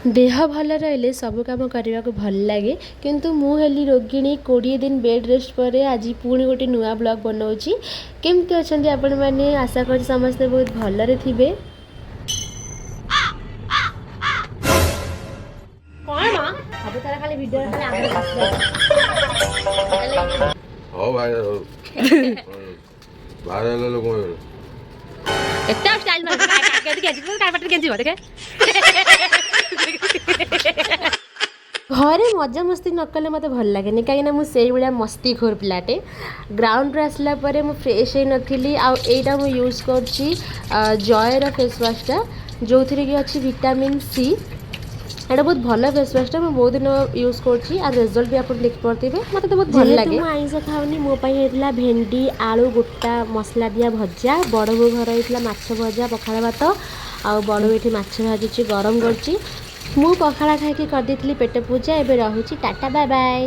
ଦେହ ଭଲ ରହିଲେ ସବୁ କାମ କରିବାକୁ ଭଲ ଲାଗେ, କିନ୍ତୁ ମୁଁ ହେଲି ରୋଗିଣୀ। 20 ଦିନ ବେଡ଼୍ ରେଷ୍ଟ ପରେ ଆଜି ପୁଣି ଗୋଟେ ନୂଆ ବ୍ଲଗ୍ ବନାଉଛି। କେମିତି ଅଛନ୍ତି ଆପଣମାନେ? ଆଶା କରୁଛି ସମସ୍ତେ ବହୁତ ଭଲରେ ଥିବେ। କ'ଣ ମା, ସବୁଥର ଖାଲି ଭିଡ଼ିଓ ହଉ ଭାଇ, ହଉ ଭାଇରାଲ ଲୋକ। ଏତେ ଷ୍ଟାଇଲ୍ ଗେଞ୍ଜିବ ଦେଖେ। ଘରେ ମଜାମସ୍ତି ନ କଲେ ମୋତେ ଭଲ ଲାଗେନି, କାହିଁକିନା ମୁଁ ସେଇଭଳିଆ ମସ୍ତିଖୋର ପିଲାଟେ। ଗ୍ରାଉଣ୍ଡରୁ ଆସିଲା ପରେ ମୁଁ ଫ୍ରେଶ୍ ହେଇନଥିଲି। ଆଉ ଏଇଟା ମୁଁ ୟୁଜ୍ କରୁଛି ଜୟର ଫେସ୍ ୱାଶ୍ଟା, ଯେଉଁଥିରେ କି ଅଛି ଭିଟାମିନ୍ ସି। ଏଇଟା ବହୁତ ଭଲ ଫେସ୍ ୱାଶ୍ଟା, ମୁଁ ବହୁତ ଦିନ ୟୁଜ୍ କରୁଛି ଆଉ ରେଜଲ୍ଟ ବି ଆପଣ ଦେଖିପାରୁଥିବେ। ମୋତେ ତ ବହୁତ ଭଲ ଲାଗେ। ମୁଁ ଆଇଁଷ ଖାଉନି, ମୋ ପାଇଁ ହେଇଥିଲା ଭେଣ୍ଡି ଆଳୁ ଗୋଟା ମସଲା ଦିଆ ଭଜା। ବଡ଼ ବୋଉ ଘର ହେଇଥିଲା ମାଛ ଭଜା, ପଖାଳ ଭାତ। ଆଉ ବଡ଼ ଏଠି ମାଛ ଭାଜୁଛି, ଗରମ କରୁଛି। ମୁଁ ପଖାଳ ଖାଇକି କରିଦେଇଥିଲି ପେଟ ପୂଜା। ଏବେ ରହୁଛି, ଟାଟା, ବାଏ ବାଏ।